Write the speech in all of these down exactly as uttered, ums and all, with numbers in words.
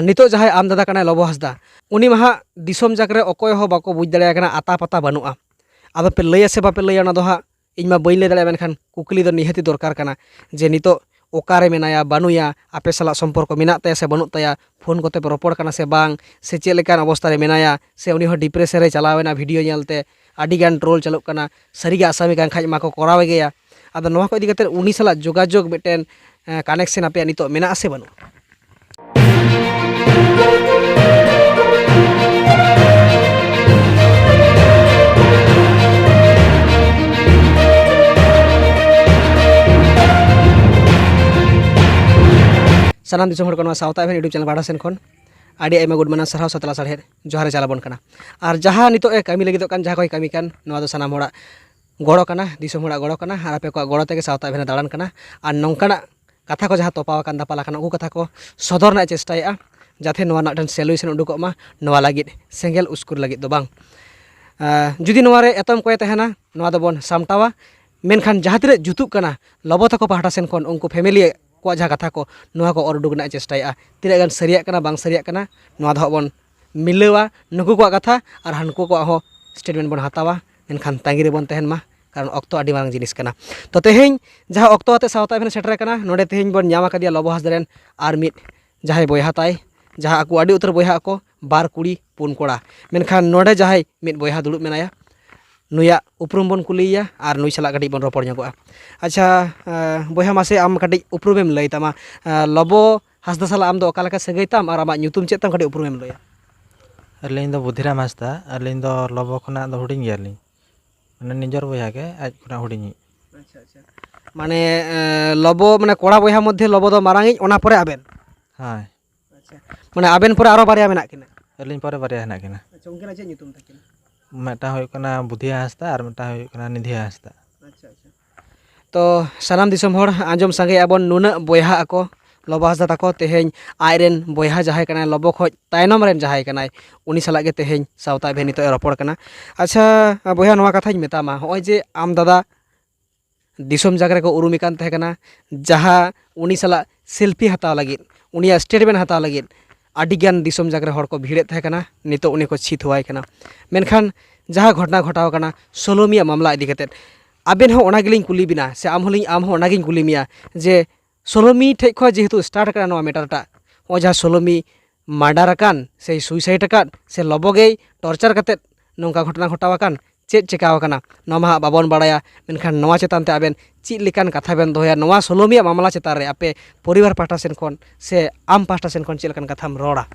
ᱱᱤᱛᱚᱜ ᱡᱟᱦᱟᱸᱭ ᱟᱢ ᱫᱟᱫᱟ ᱠᱟᱱᱟᱭ ᱞᱚᱵᱚ ᱦᱟᱸᱥᱫᱟ, ᱩᱱᱤ ᱢᱟ ᱦᱟᱸᱜ ᱫᱤᱥᱚᱢ ᱡᱟᱠ ᱨᱮ ᱚᱠᱚᱭ ᱦᱚᱸ ᱵᱟᱠᱚ ᱵᱩᱡᱽ ᱫᱟᱲᱮᱭᱟᱭ ᱠᱟᱱᱟ, ᱟᱛᱟ ᱯᱟᱛᱟ ᱵᱟᱹᱱᱩᱜᱼᱟ᱾ ᱟᱫᱚ ᱯᱮ ᱞᱟᱹᱭᱟ ᱥᱮ ᱵᱟᱯᱮ ᱞᱟᱹᱭᱟ, ᱚᱱᱟ ᱫᱚ ᱦᱟᱸᱜ ᱤᱧ ᱢᱟ ᱵᱟᱹᱧ ᱞᱟᱹᱭ ᱫᱟᱲᱮᱭᱟᱜᱼᱟ, ᱢᱮᱱᱠᱷᱟᱱ ᱠᱩᱠᱞᱤ ᱫᱚ ᱱᱤᱦᱟᱹᱛᱤ ᱫᱚᱨᱠᱟᱨ ᱠᱟᱱᱟ ᱡᱮ ᱱᱤᱛᱚᱜ ᱚᱠᱟᱨᱮ ᱢᱮᱱᱟᱭᱟ, ᱵᱟᱹᱱᱩᱭᱟ, ᱟᱯᱮ ᱥᱟᱞᱟᱜ ᱥᱚᱢᱯᱚᱨᱠᱚ ᱢᱮᱱᱟᱜ ᱛᱟᱭᱟ ᱥᱮ ᱵᱟᱹᱱᱩᱜ ᱛᱟᱭᱟ, ᱯᱷᱳᱱ ᱠᱚᱛᱮ ᱯᱮ ᱨᱚᱯᱚᱲ ᱠᱟᱱᱟ ᱥᱮ ᱵᱟᱝ, ᱥᱮ ᱪᱮᱫ ᱞᱮᱠᱟᱱ ᱚᱵᱚᱥᱛᱟ ᱨᱮ ᱢᱮᱱᱟᱭᱟ, ᱥᱮ ᱩᱱᱤ ᱦᱚᱸ ᱰᱤᱯᱨᱮᱥᱚᱱ ᱨᱮ ᱪᱟᱞᱟᱣ ᱮᱱᱟ ᱵᱷᱤᱰᱤᱭᱳ ᱧᱮᱞᱛᱮ, ᱟᱹᱰᱤᱜᱟᱱ ᱴᱨᱳᱞ ᱪᱟᱹᱞᱩᱜ ᱠᱟᱱᱟ, ᱥᱟᱹᱨᱤᱜᱮ ᱟᱥᱟᱢᱤ ᱠᱟᱱ ᱠᱷᱟᱡ ᱢᱟᱠᱚ ᱠᱚᱨᱟᱣ ᱜᱮᱭᱟ᱾ ᱟᱫᱚ ᱱᱚᱣᱟ ᱠᱚ ᱤᱫᱤ ᱠᱟᱛᱮ ᱩᱱᱤ ᱥᱟᱞᱟᱜ ᱡᱳᱜᱟᱡᱳᱜᱽ ᱢᱤᱫᱴᱮᱱ, ᱮᱸ, ᱠᱟᱱᱮᱠᱥᱮᱱ ᱟᱯᱮᱭᱟᱜ ᱱᱤᱛᱚᱜ ᱢᱮᱱᱟᱜᱼᱟ ᱥᱮ ᱵᱟᱹᱱᱩᱜᱼᱟ? ᱥᱟᱱᱟᱢ ᱫᱤᱥᱚᱢ ᱦᱚᱲ ᱠᱚ ᱱᱚᱣᱟ ᱥᱟᱶᱛᱟ ᱮᱵᱷᱮᱱ YouTube ᱪᱮᱱᱮᱞ ᱯᱟᱦᱴᱟ ᱥᱮᱱ ᱠᱷᱚᱱ ᱟᱹᱰᱤ ᱟᱭᱢᱟ ᱜᱩᱰ ᱢᱟᱱᱟᱣ, ᱥᱟᱨᱦᱟᱣ, ᱥᱟᱛᱞᱟ ᱥᱟᱨᱦᱮᱫ ᱡᱚᱦᱟᱨ ᱮ ᱪᱟᱞ ᱟᱵᱚᱱ ᱠᱟᱱᱟ᱾ ᱟᱨ ᱡᱟᱦᱟᱸ ᱱᱤᱛᱚᱜ ᱮ ᱠᱟᱹᱢᱤ ᱞᱟᱹᱜᱤᱫᱚᱜ ᱠᱟᱱ, ᱡᱟᱦᱟᱸ ᱠᱚᱭ ᱠᱟᱹᱢᱤ ᱠᱟᱱ, ᱱᱚᱣᱟ ᱫᱚ ᱥᱟᱱᱟᱢ ᱦᱚᱲᱟᱜ ᱜᱚᱲᱚ ᱠᱟᱱᱟ, ᱫᱤᱥᱚᱢ ᱦᱚᱲᱟᱜ ᱜᱚᱲᱚ ᱠᱟᱱᱟ, ᱟᱨ ᱟᱯᱮ ᱠᱚᱣᱟᱜ ᱜᱚᱲᱚ ᱛᱮᱜᱮ ᱥᱟᱶᱛᱟ ᱮᱵᱷᱮᱱ ᱮ ᱫᱟᱬᱟᱱ ᱠᱟᱱᱟ᱾ ᱟᱨ ᱱᱚᱝᱠᱟᱱᱟᱜ ᱠᱟᱛᱷᱟ ᱠᱚ ᱡᱟᱦᱟᱸ ᱛᱚᱯᱟᱣ ᱟᱠᱟᱱ, ᱫᱟᱯᱟᱞ ᱟᱠᱟᱱ, ᱩᱱᱠᱩ ᱠᱟᱛᱷᱟ ᱠᱚ ᱥᱚᱫᱚᱨ ᱨᱮᱱᱟᱜ ᱮ ᱪᱮᱥᱴᱟᱭᱮᱫᱼᱟ, ᱡᱟᱛᱮ ᱱᱚᱣᱟ ᱨᱮᱱᱟᱜ ᱢᱤᱫᱴᱮᱱ ᱥᱚᱞᱩᱭᱩᱥᱚᱱ ᱩᱰᱩᱠᱚᱜ ᱢᱟ, ᱱᱚᱣᱟ ᱞᱟᱹᱜᱤᱫ ᱥᱮᱸᱜᱮᱞ ᱩᱥᱠᱩᱨ ᱞᱟᱹᱜᱤᱫ ᱫᱚ ᱵᱟᱝ᱾ ᱟᱸ, ᱡᱩᱫᱤ ᱱᱚᱣᱟ ᱨᱮ ᱮᱛᱚᱢ ᱠᱚᱭᱮ ᱛᱟᱦᱮᱱᱟ, ᱱᱚᱣᱟ ᱫᱚᱵᱚᱱ ᱥᱟᱢᱴᱟᱣᱟ᱾ ᱢᱮᱱᱠᱷᱟᱱ ᱡᱟᱦᱟᱸ ᱛᱤᱱᱟᱹᱜ ᱡᱩᱛᱩᱜ ᱠᱟᱱᱟ, ᱞᱚᱵᱚ ᱛᱟᱠᱚ ᱯᱟᱦᱴᱟ ᱥᱮᱱ ᱠᱷᱚᱱ ᱩᱱᱠᱩ ᱯᱷᱮᱢᱤᱞᱤ ᱠᱚᱣᱟᱜ ᱡᱟᱦᱟᱸ ᱠᱟᱛᱷᱟ ᱠᱚ, ᱱᱚᱣᱟ ᱠᱚ ᱚᱨ ᱩᱰᱩᱠ ᱨᱮᱱᱟᱜ ᱮ ᱪᱮᱥᱴᱟᱭᱮᱫᱼᱟ᱾ ᱛᱤᱱᱟᱹᱜ ᱜᱟᱱ ᱥᱟᱹᱨᱤᱭᱟᱜ ᱠᱟᱱᱟ, ᱵᱟᱝ ᱥᱟᱹᱨᱤᱭᱟᱜ ᱠᱟᱱᱟ, ᱱᱚᱣᱟ ᱫᱚ ᱦᱟᱸᱜ ᱵᱚᱱ ᱢᱤᱞᱟᱹᱣᱟ᱾ ᱱᱩᱠᱩ ᱠᱚᱣᱟᱜ ᱠᱟᱛᱷᱟ ᱟᱨ ᱦᱟᱱᱠᱩ ᱠᱚᱣᱟᱜ ᱦᱚᱸ ᱥᱴᱮᱴᱢᱮᱱᱴ ᱵᱚᱱ ᱦᱟᱛᱟᱣᱟ᱾ ᱢᱮᱱᱠᱷᱟᱱ ᱛᱟᱺᱜᱤ ᱨᱮᱵᱚᱱ ᱛᱟᱦᱮᱱ ᱢᱟ, ᱠᱟᱨᱚᱱ ᱚᱠᱛᱚ ᱟᱹᱰᱤ ᱢᱟᱨᱟᱝ ᱡᱤᱱᱤᱥ ᱠᱟᱱᱟ᱾ ᱛᱚ, ᱛᱮᱦᱮᱧ ᱡᱟᱦᱟᱸ ᱚᱠᱛᱚ ᱟᱛᱮ ᱥᱟᱶᱛᱟ ᱮᱵᱷᱮᱱ ᱥᱮᱴᱮᱨ ᱟᱠᱟᱱᱟ, ᱱᱚᱰᱮ ᱛᱮᱦᱮᱧ ᱵᱚᱱ ᱧᱟᱢ ᱟᱠᱟᱫᱮᱭᱟ ᱞᱚᱵᱚ ᱦᱟᱸᱥᱫᱟ ᱨᱮᱱ ᱟᱨ ᱢᱤᱫ ᱡᱟᱦᱟᱸᱭ ᱵᱚᱭᱦᱟ ᱛᱟᱭ, ᱡᱟᱦᱟᱸ ᱟᱠᱚ ᱟᱹᱰᱤ ᱩᱛᱟᱹᱨ ᱵᱚᱭᱦᱟ ᱟᱠᱚ, ᱵᱟᱨ ᱠᱩᱲᱤ ᱯᱩᱱ ᱠᱚᱲᱟ᱾ ᱢᱮᱱᱠᱷᱟᱱ ᱱᱚᱰᱮ ᱡᱟᱦᱟᱸᱭ ᱢᱤᱫ ᱵᱚᱭᱦᱟ ᱫᱩᱲᱩᱵ ᱢᱮᱱᱟᱭᱟ, ᱱᱩᱭᱟᱜ ᱩᱯᱨᱩᱢ ᱵᱚᱱ ᱠᱩᱞᱤᱭᱮᱭᱟ ᱟᱨ ᱱᱩᱭ ᱥᱟᱞᱟᱜ ᱠᱟᱹᱴᱤᱡ ᱵᱚᱱ ᱨᱚᱯᱚᱲ ᱧᱚᱜᱚᱜᱼᱟ᱾ ᱟᱪᱪᱷᱟ, ᱮ, ᱵᱚᱭᱦᱟ, ᱢᱟᱥᱮ ᱟᱢ ᱠᱟᱹᱴᱤᱡ ᱩᱯᱨᱩᱢᱮᱢ ᱞᱟᱹᱭ ᱛᱟᱢᱟ᱾ ᱮ, ᱞᱚᱵᱚ ᱦᱟᱸᱥᱫᱟ ᱥᱟᱞᱟᱜ ᱟᱢ ᱫᱚ ᱚᱠᱟ ᱞᱮᱠᱟ ᱥᱟᱹᱜᱟᱹᱭ ᱛᱟᱢ ᱟᱨ ᱟᱢᱟᱜ ᱧᱩᱛᱩᱢ ᱪᱮᱫ ᱛᱟᱢ, ᱠᱟᱹᱴᱤᱡ ᱩᱯᱨᱩᱢᱮᱢ ᱞᱟᱹᱭᱟ? ᱟᱹᱞᱤᱧ ᱫᱚ ᱵᱩᱫᱷᱤᱨᱟᱢ ᱦᱟᱸᱥᱫᱟ᱾ ᱟᱹᱞᱤᱧ ᱫᱚ ᱞᱚᱵᱚ ᱠᱷᱚᱱᱟᱜ ᱫᱚ ᱦᱩᱰᱤᱧ ᱜᱮᱭᱟᱞᱤᱧ, ᱢᱟᱱᱮ ᱱᱤᱡᱚᱨ ᱵᱚᱭᱦᱟ ᱜᱮ, ᱟᱡ ᱠᱷᱚᱱᱟᱜ ᱦᱩᱰᱤᱧᱤᱡ᱾ ᱟᱪᱪᱷᱟ, ᱟᱪᱪᱷᱟ᱾ ᱢᱟᱱᱮ, ᱮ, ᱞᱚᱵᱚ, ᱢᱟᱱᱮ ᱠᱚᱲᱟ ᱵᱚᱭᱦᱟ ᱢᱚᱫᱽᱫᱷᱮ ᱞᱚᱵᱚ ᱫᱚ ᱢᱟᱨᱟᱝᱤᱡ, ᱚᱱᱟ ᱯᱚᱨᱮ ᱟᱵᱮᱱ? ᱦᱳᱭ᱾ ᱟᱪᱪᱷᱟ, ᱢᱟᱱᱮ ᱟᱵᱮᱱ ᱯᱚᱨᱮ ᱟᱨᱚ ᱵᱟᱨᱭᱟ ᱢᱮᱱᱟᱜ ᱠᱤᱱᱟ? ᱟᱹᱞᱤᱧ ᱯᱚᱨᱮ ᱵᱟᱨᱭᱟ ᱦᱮᱱᱟᱜ ᱠᱤᱱᱟ᱾ ᱟᱪᱪᱷᱟ, ᱩᱱᱠᱤᱱᱟᱜ ᱪᱮᱫ ᱧᱩᱛᱩᱢ ᱛᱟᱹᱠᱤᱱ? ᱢᱤᱫᱴᱟᱝ ᱦᱩᱭᱩᱜ ᱠᱟᱱᱟ ᱵᱩᱫᱷᱤᱭᱟ ᱦᱟᱸᱥᱫᱟ ᱟᱨ ᱢᱤᱫᱴᱟᱝ ᱦᱩᱭᱩᱜ ᱠᱟᱱᱟ ᱱᱤᱫᱷᱤᱭᱟ ᱦᱟᱸᱥᱫᱟ᱾ ᱟᱪᱪᱷᱟ, ᱟᱪᱪᱷᱟ᱾ ᱛᱚ, ᱥᱟᱱᱟᱢ ᱫᱤᱥᱚᱢ ᱦᱚᱲ ᱟᱸᱡᱚᱢ ᱥᱟᱸᱜᱮ ᱟᱵᱚᱱ, ᱱᱩᱱᱟᱹᱜ ᱵᱚᱭᱦᱟ ᱟᱠᱚ ᱞᱚᱵᱚ ᱦᱟᱸᱥᱫᱟ ᱛᱟᱠᱚ, ᱛᱮᱦᱮᱧ ᱟᱡᱨᱮᱱ ᱵᱚᱭᱦᱟ ᱡᱟᱦᱟᱸᱭ ᱠᱟᱱᱟᱭ, ᱞᱚᱵᱚ ᱠᱷᱚᱡ ᱛᱟᱭᱱᱚᱢ ᱨᱮᱱ ᱡᱟᱦᱟᱸᱭ ᱠᱟᱱᱟᱭ, ᱩᱱᱤ ᱥᱟᱞᱟᱜ ᱜᱮ ᱛᱮᱦᱮᱧ ᱥᱟᱶᱛᱟ ᱮᱵᱷᱮᱱ ᱱᱤᱛᱚᱜ ᱮ ᱨᱚᱯᱚᱲ ᱠᱟᱱᱟ᱾ ᱟᱪᱪᱷᱟ, ᱵᱚᱭᱦᱟ, ᱱᱚᱣᱟ ᱠᱟᱛᱷᱟᱧ ᱢᱮᱛᱟᱢᱟ, ᱦᱚᱸᱜᱼᱚᱭ ᱡᱮ ᱟᱢ ᱫᱟᱫᱟ ᱫᱤᱥᱚᱢ ᱡᱟᱠ ᱨᱮᱠᱚ ᱩᱨᱩᱢᱮ ᱠᱟᱱ ᱛᱟᱦᱮᱸ ᱠᱟᱱᱟ, ᱡᱟᱦᱟᱸ ᱩᱱᱤ ᱥᱟᱞᱟᱜ ᱥᱮᱞᱯᱷᱤ ᱦᱟᱛᱟᱣ ᱞᱟᱹᱜᱤᱫ, ᱩᱱᱤᱭᱟᱜ ᱥᱴᱮᱴᱢᱮᱱᱴ ᱦᱟᱛᱟᱣ ᱞᱟᱹᱜᱤᱫ, ᱟᱹᱰᱤᱜᱟᱱ ᱫᱤᱥᱚᱢ ᱡᱟᱠ ᱨᱮ ᱦᱚᱲ ᱠᱚ ᱵᱷᱤᱲᱮᱫ ᱛᱟᱦᱮᱸ ᱠᱟᱱᱟ, ᱱᱤᱛᱚᱜ ᱩᱱᱤ ᱠᱚ ᱪᱷᱤ ᱛᱷᱩᱣᱟᱭ ᱠᱟᱱᱟ᱾ ᱢᱮᱱᱠᱷᱟᱱ ᱡᱟᱦᱟᱸ ᱜᱷᱚᱴᱚᱱᱟ ᱜᱷᱚᱴᱟᱣ ᱟᱠᱟᱱᱟ ᱥᱳᱞᱳᱢᱤᱭᱟᱜ ᱢᱟᱢᱞᱟ ᱤᱫᱤ ᱠᱟᱛᱮᱫ, ᱟᱵᱮᱱ ᱦᱚᱸ ᱚᱱᱟ ᱜᱮᱞᱤᱧ ᱠᱩᱞᱤ ᱵᱮᱱᱟ, ᱥᱮ ᱟᱢ ᱦᱚᱸᱞᱤᱧ, ᱟᱢ ᱦᱚᱸ ᱚᱱᱟ ᱜᱤᱧ ᱠᱩᱞᱤ ᱢᱮᱭᱟ ᱡᱮ ᱥᱳᱞᱳᱢᱤ ᱴᱷᱮᱡ ᱠᱷᱚᱱ ᱡᱮᱦᱮᱛᱩ ᱥᱴᱟᱨᱴ ᱟᱠᱟᱱᱟ ᱱᱚᱣᱟ ᱢᱮᱴᱟᱨ ᱴᱟᱜ, ᱱᱚᱜᱼᱚᱭ ᱡᱟᱦᱟᱸ ᱥᱳᱞᱳᱢᱤ ᱢᱟᱨᱰᱟᱨ ᱟᱠᱟᱱ ᱥᱮ ᱥᱩᱭᱥᱟᱭᱤᱰ ᱟᱠᱟᱫ ᱥᱮ ᱞᱚᱵᱚ ᱜᱮᱭ ᱴᱚᱨᱪᱟᱨ ᱠᱟᱛᱮᱫ ᱱᱚᱝᱠᱟ ᱜᱷᱚᱴᱚᱱᱟ ᱜᱷᱚᱴᱟᱣ ᱟᱠᱟᱱ, ᱪᱮᱫ ᱪᱮᱠᱟᱣ ᱟᱠᱟᱱᱟ, ᱱᱚᱣᱟ ᱢᱟ ᱦᱟᱸᱜ ᱵᱟᱵᱚᱱ ᱵᱟᱲᱟᱭᱟ᱾ ᱢᱮᱱᱠᱷᱟᱱ ᱱᱚᱣᱟ ᱪᱮᱛᱟᱱ ᱛᱮ ᱟᱵᱮᱱ ᱪᱮᱫ ᱞᱮᱠᱟᱱ ᱠᱟᱛᱷᱟ ᱵᱮᱱ ᱫᱚᱦᱚᱭᱟ? ᱱᱚᱣᱟ ᱥᱳᱞᱳᱢᱤᱭᱟᱜ ᱢᱟᱢᱞᱟ ᱪᱮᱛᱟᱱ ᱨᱮ ᱟᱯᱮ ᱯᱚᱨᱤᱵᱟᱨ ᱯᱟᱦᱴᱟ ᱥᱮᱱ ᱠᱷᱚᱱ ᱥᱮ ᱟᱢ ᱯᱟᱦᱴᱟ ᱥᱮᱱ ᱠᱷᱚᱱ ᱪᱮᱫ ᱞᱮᱠᱟᱱ ᱠᱟᱛᱷᱟᱢ ᱨᱚᱲᱟ?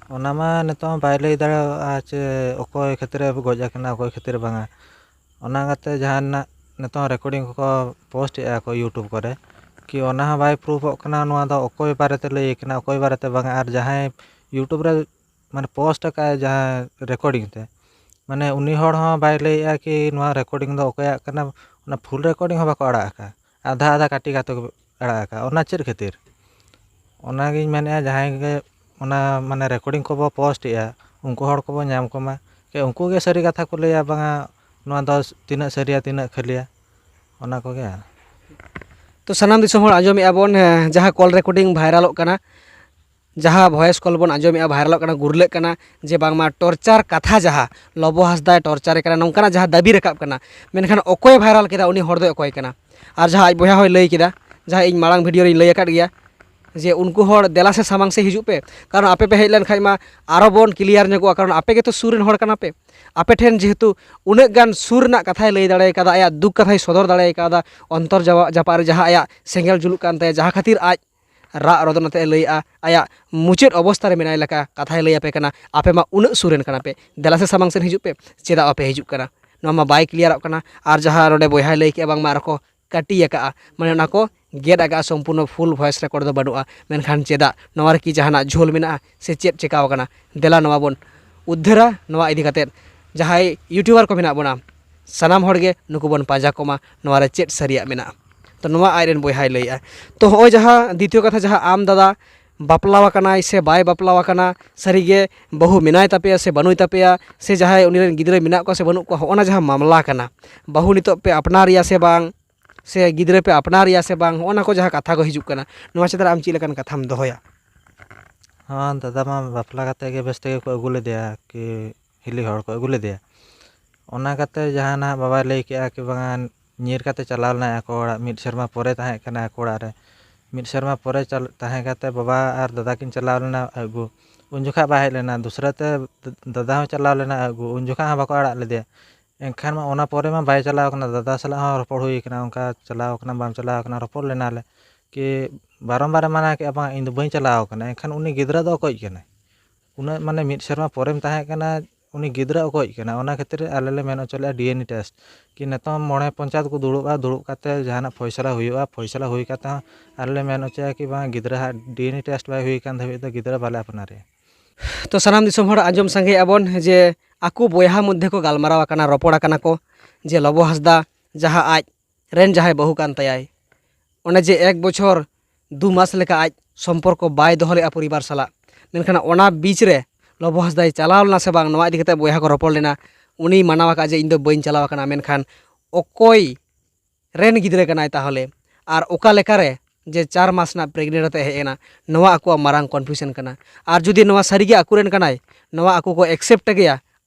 ᱚᱱᱟ ᱢᱟ ᱱᱤᱛᱚᱜ ᱦᱚᱸ ᱵᱟᱭ ᱞᱟᱹᱭ ᱫᱟᱲᱮᱭᱟᱜᱼᱟ ᱡᱮ ᱚᱠᱚᱭ ᱠᱷᱟᱹᱛᱤᱨᱮ ᱜᱚᱡ ᱟᱠᱟᱱᱟ, ᱚᱠᱚᱭ ᱠᱷᱟᱹᱛᱤᱨ ᱵᱟᱝᱟ᱾ ᱚᱱᱟ ᱠᱟᱛᱮ ᱡᱟᱦᱟᱸ ᱨᱮᱱᱟᱜ ᱱᱤᱛᱚᱜ ᱨᱮᱠᱚᱨᱰᱤᱝ ᱠᱚᱠᱚ ᱯᱳᱥᱴ ᱮᱫᱼᱟ ᱠᱚ ᱭᱩᱴᱩᱵᱽ ᱠᱚᱨᱮ, ᱠᱤ ᱚᱱᱟ ᱦᱚᱸ ᱵᱟᱭ ᱯᱨᱩᱯᱷᱚᱜ ᱠᱟᱱᱟ ᱱᱚᱣᱟ ᱫᱚ ᱚᱠᱚᱭ ᱵᱟᱨᱮᱛᱮ ᱞᱟᱹᱭ ᱠᱟᱱᱟ, ᱚᱠᱚᱭ ᱵᱟᱨᱮᱛᱮ ᱵᱟᱝᱟ᱾ ᱟᱨ ᱡᱟᱦᱟᱸᱭ ᱭᱩᱴᱩᱵᱽ ᱨᱮ ᱢᱟᱱᱮ ᱯᱳᱥᱴ ᱟᱠᱟᱫᱼᱟᱭ ᱡᱟᱦᱟᱸ ᱨᱮᱠᱚᱨᱰᱤᱝ ᱛᱮ, ᱢᱟᱱᱮ ᱩᱱᱤ ᱦᱚᱲ ᱦᱚᱸ ᱵᱟᱭ ᱞᱟᱹᱭᱮᱫᱼᱟ ᱠᱤ ᱱᱚᱣᱟ ᱨᱮᱠᱚᱨᱰᱤᱝ ᱫᱚ ᱚᱠᱚᱭᱟᱜ ᱠᱟᱱᱟ᱾ ᱚᱱᱟ ᱯᱷᱩᱞ ᱨᱮᱠᱚᱨᱰᱤᱝ ᱦᱚᱸ ᱵᱟᱠᱚ ᱟᱲᱟᱜ ᱟᱠᱟᱫᱼᱟ, ᱟᱫᱷᱟ ᱟᱫᱷᱟ ᱠᱟᱹᱴᱤ ᱠᱟᱛᱮ ᱠᱚ ᱟᱲᱟᱜ ᱟᱠᱟᱫᱼᱟ᱾ ᱚᱱᱟ ᱪᱮᱫ ᱠᱷᱟᱹᱛᱤᱨ? ᱚᱱᱟᱜᱤᱧ ᱢᱮᱱᱮᱫᱼᱟ, ᱡᱟᱦᱟᱸᱭ ᱜᱮ ᱚᱱᱟ ᱢᱟᱱᱮ ᱨᱮᱠᱚᱨᱰᱤᱝ ᱠᱚᱵᱚ ᱯᱳᱥᱴ ᱮᱫᱼᱟ, ᱩᱱᱠᱩ ᱦᱚᱲ ᱠᱚᱵᱚ ᱧᱟᱢ ᱠᱚᱢᱟ, ᱠᱤ ᱩᱱᱠᱩ ᱜᱮ ᱥᱟᱹᱨᱤ ᱠᱟᱛᱷᱟ ᱠᱚ ᱞᱟᱹᱭᱟ, ᱵᱟᱝᱟ ᱱᱚᱣᱟ ᱫᱚ ᱛᱤᱱᱟᱹᱜ ᱥᱟᱹᱨᱤᱭᱟ ᱛᱤᱱᱟᱹᱜ ᱠᱷᱟᱹᱞᱤᱭᱟ, ᱚᱱᱟ ᱠᱚᱜᱮ᱾ ᱛᱚ ᱥᱟᱱᱟᱢ ᱫᱤᱥᱚᱢ ᱦᱚᱲ ᱟᱸᱡᱚᱢᱮᱫᱼᱟ ᱵᱚᱱ, ᱦᱮᱸ, ᱡᱟᱦᱟᱸ ᱠᱚᱞ ᱨᱮᱠᱚᱨᱰᱤᱝ ᱵᱷᱟᱭᱨᱟᱞᱚᱜ ᱠᱟᱱᱟ, ᱡᱟᱦᱟᱸ ᱵᱷᱚᱭᱮᱥ ᱠᱚᱞ ᱵᱚᱱ ᱟᱸᱡᱚᱢᱮᱫᱼᱟ, ᱵᱷᱟᱭᱨᱟᱞᱚᱜ ᱠᱟᱱᱟ, ᱜᱩᱨᱞᱟᱹᱜ ᱠᱟᱱᱟ, ᱡᱮ ᱵᱟᱝᱢᱟ ᱴᱚᱨᱪᱟᱨ ᱠᱟᱛᱷᱟ ᱡᱟᱦᱟᱸ ᱞᱚᱵᱚ ᱦᱟᱸᱥᱫᱟᱭ ᱴᱚᱨᱪᱟᱨᱮ ᱠᱟᱱᱟ, ᱱᱚᱝᱠᱟᱱᱟᱜ ᱡᱟᱦᱟᱸ ᱫᱟᱹᱵᱤ ᱨᱟᱠᱟᱵ ᱠᱟᱱᱟ, ᱢᱮᱱᱠᱷᱟᱱ ᱚᱠᱚᱭᱮ ᱵᱷᱟᱭᱨᱟᱞ ᱠᱮᱫᱟ, ᱩᱱᱤ ᱦᱚᱲ ᱫᱚᱭ ᱚᱠᱚᱭ ᱠᱟᱱᱟ? ᱟᱨ ᱡᱟᱦᱟᱸ ᱟᱡ ᱵᱚᱭᱦᱟ ᱦᱚᱸᱭ ᱞᱟᱹᱭ ᱠᱮᱫᱟ, ᱡᱟᱦᱟᱸ ᱤᱧ ᱢᱟᱲᱟᱝ ᱵᱷᱤᱰᱤᱭᱳ ᱨᱤᱧ ᱞᱟᱹᱭ ᱟᱠᱟᱫ ᱜᱮᱭᱟ, ᱡᱮ ᱩᱱᱠᱩ ᱦᱚᱲ ᱫᱮᱞᱟ ᱥᱮ ᱥᱟᱢᱟᱝ ᱥᱮᱫ ᱦᱤᱡᱩᱜ ᱯᱮ, ᱠᱟᱨᱚᱱ ᱟᱯᱮ ᱯᱮ ᱦᱮᱡ ᱞᱮᱱᱠᱷᱟᱱ ᱢᱟ ᱟᱨᱚ ᱵᱚᱱ ᱠᱞᱤᱭᱟᱨ ᱧᱚᱜᱚᱜᱼᱟ, ᱠᱟᱨᱚᱱ ᱟᱯᱮ ᱜᱮᱛᱚ ᱥᱩᱨ ᱨᱮᱱ ᱦᱚᱲ ᱠᱟᱱᱟ ᱯᱮ᱾ ᱟᱯᱮ ᱴᱷᱮᱱ ᱡᱮᱦᱮᱛᱩ ᱩᱱᱟᱹᱜ ᱜᱟᱱ ᱥᱩᱨ ᱨᱮᱱᱟᱜ ᱠᱟᱛᱷᱟᱭ ᱞᱟᱹᱭ ᱫᱟᱲᱮ ᱠᱟᱫᱟ, ᱟᱭᱟᱜ ᱫᱩᱠ ᱠᱟᱛᱷᱟᱭ ᱥᱚᱫᱚᱨ ᱫᱟᱲᱮ ᱠᱟᱫᱟ, ᱚᱱᱛᱚᱨ ᱡᱟᱣᱟ- ᱡᱟᱯᱟᱜ ᱨᱮ ᱡᱟᱦᱟᱸ ᱟᱭᱟᱜ ᱥᱮᱸᱜᱮᱞ ᱡᱩᱞᱩᱜ ᱠᱟᱱ ᱛᱟᱭᱟ, ᱡᱟᱦᱟᱸ ᱠᱷᱟᱹᱛᱤᱨ ᱟᱡ ᱨᱟᱜ ᱨᱚᱫᱚᱱ ᱟᱛᱮ ᱮ ᱞᱟᱹᱭᱮᱜᱼᱟ, ᱟᱭᱟᱜ ᱢᱩᱪᱟᱹᱫ ᱚᱵᱚᱥᱛᱟ ᱨᱮ ᱢᱮᱱᱟᱭ ᱞᱮᱠᱟ ᱠᱟᱛᱷᱟᱭ ᱞᱟᱹᱭ ᱟᱯᱮ ᱠᱟᱱᱟ, ᱟᱯᱮ ᱢᱟ ᱩᱱᱟᱹᱜ ᱥᱩᱨ ᱨᱮᱱ ᱠᱟᱱᱟ ᱯᱮ, ᱫᱮᱞᱟ ᱥᱮ ᱥᱟᱢᱟᱝ ᱥᱮᱫ ᱦᱤᱡᱩᱜ ᱯᱮ, ᱪᱮᱫᱟᱜ ᱵᱟᱯᱮ ᱦᱤᱡᱩᱜ ᱠᱟᱱᱟ? ᱱᱚᱣᱟ ᱢᱟ ᱵᱟᱭ ᱠᱞᱤᱭᱟᱨᱚᱜ ᱠᱟᱱᱟ᱾ ᱟᱨ ᱡᱟᱦᱟᱸ ᱱᱚᱰᱮ ᱵᱚᱭᱦᱟᱭ ᱞᱟᱹᱭ ᱠᱮᱜᱼᱟ, ᱵᱟᱝᱢᱟ ᱟᱨᱚ ᱠᱚ ᱠᱟᱹᱴᱤ ᱟᱠᱟᱜᱼᱟ, ᱢᱟᱱᱮ ᱚᱱᱟ ᱠᱚ ᱜᱮᱫ ᱟᱠᱟᱜᱼᱟ, ᱥᱚᱢᱯᱩᱨᱱᱚ ᱯᱷᱩᱞ ᱵᱷᱚᱭᱮᱥ ᱨᱮᱠᱚᱨᱰ ᱫᱚ ᱵᱟᱹᱱᱩᱜᱼᱟ᱾ ᱢᱮᱱᱠᱷᱟᱱ ᱪᱮᱫᱟᱜ? ᱱᱚᱣᱟ ᱨᱮᱠᱤ ᱡᱟᱦᱟᱱᱟᱜ ᱡᱷᱳᱞ ᱢᱮᱱᱟᱜᱼᱟ ᱥᱮ ᱪᱮᱫ ᱪᱮᱠᱟᱣ ᱟᱠᱟᱱᱟ? ᱫᱮᱞᱟ ᱱᱚᱣᱟ ᱵᱚᱱ ᱩᱫᱽᱫᱷᱟᱹᱨᱟ᱾ ᱱᱚᱣᱟ ᱤᱫᱤ ᱠᱟᱛᱮᱫ ᱡᱟᱦᱟᱸᱭ ᱭᱩᱴᱩᱵᱟᱨ ᱠᱚ ᱢᱮᱱᱟᱜ ᱵᱚᱱᱟ, ᱥᱟᱱᱟᱢ ᱦᱚᱲᱜᱮ ᱱᱩᱠᱩ ᱵᱚᱱ ᱯᱟᱸᱡᱟ ᱠᱚᱢᱟ, ᱱᱚᱣᱟ ᱨᱮ ᱪᱮᱫ ᱥᱟᱹᱨᱤᱭᱟᱜ ᱢᱮᱱᱟᱜᱼᱟ᱾ ᱛᱚ ᱱᱚᱣᱟ ᱟᱡᱨᱮᱱ ᱵᱚᱭᱦᱟᱭ ᱞᱟᱹᱭᱮᱜᱼᱟ᱾ ᱛᱚ ᱦᱚᱸᱜᱼᱚᱭ ᱡᱟᱦᱟᱸ ᱫᱤᱛᱤᱭᱚ ᱠᱟᱛᱷᱟ, ᱡᱟᱦᱟᱸ ᱟᱢ ᱫᱟᱫᱟ ᱵᱟᱯᱞᱟ ᱟᱠᱟᱱᱟᱭ ᱥᱮ ᱵᱟᱭ ᱵᱟᱯᱞᱟ ᱟᱠᱟᱱᱟ, ᱥᱟᱹᱨᱤᱜᱮ ᱵᱟᱹᱦᱩ ᱢᱮᱱᱟᱭ ᱛᱟᱯᱮᱭᱟ ᱥᱮ ᱵᱟᱹᱱᱩᱭ ᱛᱟᱯᱮᱭᱟ, ᱥᱮ ᱡᱟᱦᱟᱸᱭ ᱩᱱᱤ ᱨᱮᱱ ᱜᱤᱫᱽᱨᱟᱹ ᱢᱮᱱᱟᱜ ᱠᱚᱣᱟ ᱥᱮ ᱵᱟᱹᱱᱩᱜ ᱠᱚᱣᱟ, ᱦᱚᱸᱜᱼᱚ ᱱᱟ ᱡᱟᱦᱟᱸ ᱢᱟᱢᱞᱟ ᱠᱟᱱᱟ, ᱵᱟᱹᱦᱩ ᱱᱤᱛᱚᱜ ᱯᱮ ᱟᱯᱱᱟᱨᱮᱭᱟ ᱥᱮ ᱵᱟᱝ, ᱥᱮ ᱜᱤᱫᱽᱨᱟᱹ ᱯᱮ ᱟᱯᱱᱟᱨᱮᱭᱟ ᱥᱮ ᱵᱟᱝ, ᱦᱚᱸᱜᱼᱚ ᱱᱟ ᱠᱚ ᱡᱟᱦᱟᱸ ᱠᱟᱛᱷᱟ ᱠᱚ ᱦᱤᱡᱩᱜ ᱠᱟᱱᱟ, ᱱᱚᱣᱟ ᱪᱮᱛᱟᱱ ᱨᱮ ᱟᱢ ᱪᱮᱫ ᱞᱮᱠᱟᱱ ᱠᱟᱛᱷᱟᱢ ᱫᱚᱦᱚᱭᱟ? ᱦᱚᱸ, ᱫᱟᱫᱟ ᱢᱟ ᱵᱟᱯᱞᱟ ᱠᱟᱛᱮ ᱜᱮ ᱵᱮᱥ ᱛᱮᱜᱮ ᱠᱚ ᱟᱹᱜᱩ ᱞᱮᱫᱮᱭᱟ, ᱠᱤ ᱦᱤᱞᱤ ᱦᱚᱲ ᱠᱚ ᱟᱹᱜᱩ ᱞᱮᱫᱮᱭᱟ᱾ ᱚᱱᱟ ᱠᱟᱛᱮ ᱡᱟᱦᱟᱸ ᱱᱟᱦᱟᱜ ᱵᱟᱵᱟᱭ ᱞᱟᱹᱭ ᱠᱮᱜᱼᱟ ᱠᱤ ᱵᱟᱝᱟ, ᱧᱤᱨ ᱠᱟᱛᱮ ᱪᱟᱞᱟᱣ ᱞᱮᱱᱟᱭ ᱟᱠᱚ ᱚᱲᱟᱜ, ᱢᱤᱫ ᱥᱮᱨᱢᱟ ᱯᱚᱨᱮ ᱛᱟᱦᱮᱸ ᱠᱟᱱᱟ ᱟᱠᱚ ᱚᱲᱟᱜ ᱨᱮ᱾ ᱢᱤᱫ ᱥᱮᱨᱢᱟ ᱯᱚᱨᱮ ᱪᱟᱞ-, ᱛᱟᱦᱮᱸ ᱠᱟᱛᱮ ᱵᱟᱵᱟ ᱟᱨ ᱫᱟᱫᱟ ᱠᱤᱱ ᱪᱟᱞᱟᱣ ᱞᱮᱱᱟ ᱟᱹᱜᱩ, ᱩᱱ ᱡᱚᱠᱷᱟᱜ ᱵᱟᱭ ᱦᱮᱡ ᱞᱮᱱᱟ᱾ ᱫᱚᱥᱨᱟ ᱛᱮ ᱫᱟᱫᱟ ᱦᱚᱸ ᱪᱟᱞᱟᱣ ᱞᱮᱱᱟ ᱟᱹᱜᱩ, ᱩᱱ ᱡᱚᱠᱷᱟᱜ ᱦᱚᱸ ᱵᱟᱠᱚ ᱟᱲᱟᱜ ᱞᱮᱫᱮᱭᱟ᱾ ᱮᱱᱠᱷᱟᱱ ᱢᱟ ᱚᱱᱟ ᱯᱚᱨᱮ ᱢᱟ ᱵᱟᱭ ᱪᱟᱞᱟᱣ ᱠᱟᱱᱟ, ᱫᱟᱫᱟ ᱥᱟᱞᱟᱜ ᱦᱚᱸ ᱨᱚᱯᱚᱲ ᱦᱩᱭ ᱠᱟᱱᱟ, ᱚᱱᱠᱟ ᱪᱟᱞᱟᱣ ᱠᱟᱱᱟᱢ ᱵᱟᱢ ᱪᱟᱞᱟᱣ ᱠᱟᱱᱟ, ᱨᱚᱯᱚᱲ ᱞᱮᱱᱟᱞᱮ ᱠᱤ ᱵᱟᱨᱚᱢ ᱵᱟᱨᱮ ᱢᱟᱱᱟ ᱠᱮᱜᱼᱟ, "ᱵᱟᱝ, ᱤᱧ ᱫᱚ ᱵᱟᱹᱧ ᱪᱟᱞᱟᱣ ᱠᱟᱱᱟ", ᱮᱱᱠᱷᱟᱱ ᱩᱱᱤ ᱜᱤᱫᱽᱨᱟᱹ ᱫᱚ ᱚᱠᱚᱭ ᱠᱟᱱᱟᱭ? ᱩᱱᱟᱹᱜ ᱢᱟᱱᱮ ᱢᱤᱫ ᱥᱮᱨᱢᱟ ᱯᱚᱨᱮᱢ ᱛᱟᱦᱮᱸ ᱠᱟᱱᱟ, ᱩᱱᱤ ᱜᱤᱫᱽᱨᱟᱹ ᱚᱠᱚᱭ ᱠᱟᱱᱟ? ᱚᱱᱟ ᱠᱷᱟᱹᱛᱤᱨ ᱟᱞᱮ ᱞᱮ ᱢᱮᱱ ᱦᱚᱪᱚ ᱞᱮᱫᱼᱟ ᱰᱤ ᱮᱱ ᱮ ᱴᱮᱥᱴ, ᱠᱤ ᱱᱤᱛᱚᱝ ᱢᱚᱬᱮ ᱯᱚᱧᱪᱟᱭᱮᱛ ᱠᱚ ᱫᱩᱲᱩᱵᱼᱟ, ᱫᱩᱲᱩᱵ ᱠᱟᱛᱮ ᱡᱟᱦᱟᱱᱟᱜ ᱯᱷᱚᱭᱥᱟᱞᱟ ᱦᱩᱭᱩᱜᱼᱟ, ᱯᱷᱚᱭᱥᱟᱞᱟ ᱦᱩᱭ ᱠᱟᱛᱮ ᱦᱚᱸ ᱟᱞᱮ ᱞᱮ ᱢᱮᱱ ᱦᱚᱪᱚᱭᱟ ᱠᱤ ᱵᱟᱝ, ᱜᱤᱫᱽᱨᱟᱹ ᱦᱟᱜ ᱰᱤ ᱮᱱ ᱮ ᱴᱮᱥᱴ ᱵᱟᱭ ᱦᱩᱭ ᱠᱟᱱ ᱫᱷᱟᱹᱵᱤᱡ ᱫᱚ ᱜᱤᱫᱽᱨᱟᱹ ᱵᱟᱞᱮ ᱟᱯᱱᱟᱨᱮᱭᱟ᱾ ᱛᱚ ᱥᱟᱱᱟᱢ ᱫᱤᱥᱚᱢ ᱦᱚᱲ ᱟᱸᱡᱚᱢ ᱥᱟᱸᱜᱮᱭᱮᱫᱼᱟ ᱵᱚᱱ ᱡᱮ ᱟᱠᱚ ᱵᱚᱭᱦᱟ ᱢᱚᱫᱽᱫᱷᱮ ᱠᱚ ᱜᱟᱞᱢᱟᱨᱟᱣ ᱟᱠᱟᱱᱟ, ᱨᱚᱯᱚᱲ ᱟᱠᱟᱱᱟ ᱠᱚ ᱡᱮ ᱞᱚᱵᱚ ᱦᱟᱸᱥᱫᱟ ᱡᱟᱦᱟᱸ ᱟᱡ ᱨᱮᱱ ᱡᱟᱦᱟᱸᱭ ᱵᱟᱹᱦᱩ ᱠᱟᱱ ᱛᱟᱭᱟᱭ, ᱚᱱᱮ ᱡᱮ ᱮᱠ ᱵᱚᱪᱷᱚᱨ ᱫᱩ ᱢᱟᱥ ᱞᱮᱠᱟ ᱟᱡ ᱥᱚᱢᱯᱚᱨᱠᱚ ᱵᱟᱭ ᱫᱚᱦᱚ ᱞᱮᱫᱼᱟ ᱯᱚᱨᱤᱵᱟᱨ ᱥᱟᱞᱟᱜ, ᱢᱮᱱᱠᱷᱟᱱ ᱚᱱᱟ ᱵᱤᱪ ᱨᱮ ᱞᱚᱵᱚ ᱦᱟᱸᱥᱫᱟᱭ ᱪᱟᱞᱟᱣ ᱞᱮᱱᱟ ᱥᱮ ᱵᱟᱝ, ᱱᱚᱣᱟ ᱤᱫᱤ ᱠᱟᱛᱮ ᱵᱚᱭᱦᱟ ᱠᱚ ᱨᱚᱯᱚᱲ ᱞᱮᱱᱟ᱾ ᱩᱱᱤᱭ ᱢᱟᱱᱟᱣ ᱟᱠᱟᱫ ᱡᱮ ᱤᱧ ᱫᱚ ᱵᱟᱹᱧ ᱪᱟᱞᱟᱣ ᱟᱠᱟᱱᱟ, ᱢᱮᱱᱠᱷᱟᱱ ᱚᱠᱚᱭ ᱨᱮᱱ ᱜᱤᱫᱽᱨᱟᱹ ᱠᱟᱱᱟᱭ ᱛᱟᱦᱚᱞᱮ? ᱟᱨ ᱚᱠᱟ ᱞᱮᱠᱟᱨᱮ ᱡᱮ ᱪᱟᱨ ᱢᱟᱥ ᱨᱮᱱᱟᱜ ᱯᱨᱮᱜᱱᱮᱱᱴ ᱠᱟᱛᱮ ᱦᱮᱡ ᱮᱱᱟ, ᱱᱚᱣᱟ ᱟᱠᱚᱣᱟᱜ ᱢᱟᱨᱟᱝ ᱠᱚᱱᱯᱷᱤᱭᱩᱡᱚᱱ ᱠᱟᱱᱟ᱾ ᱟᱨ ᱡᱩᱫᱤ ᱱᱚᱣᱟ ᱥᱟᱹᱨᱤᱜᱮ ᱟᱠᱚᱨᱮᱱ ᱠᱟᱱᱟᱭ, ᱱᱚᱣᱟ ᱟᱠᱚ ᱠᱚ ᱮᱠᱥᱮᱯᱴ ᱜᱮᱭᱟ,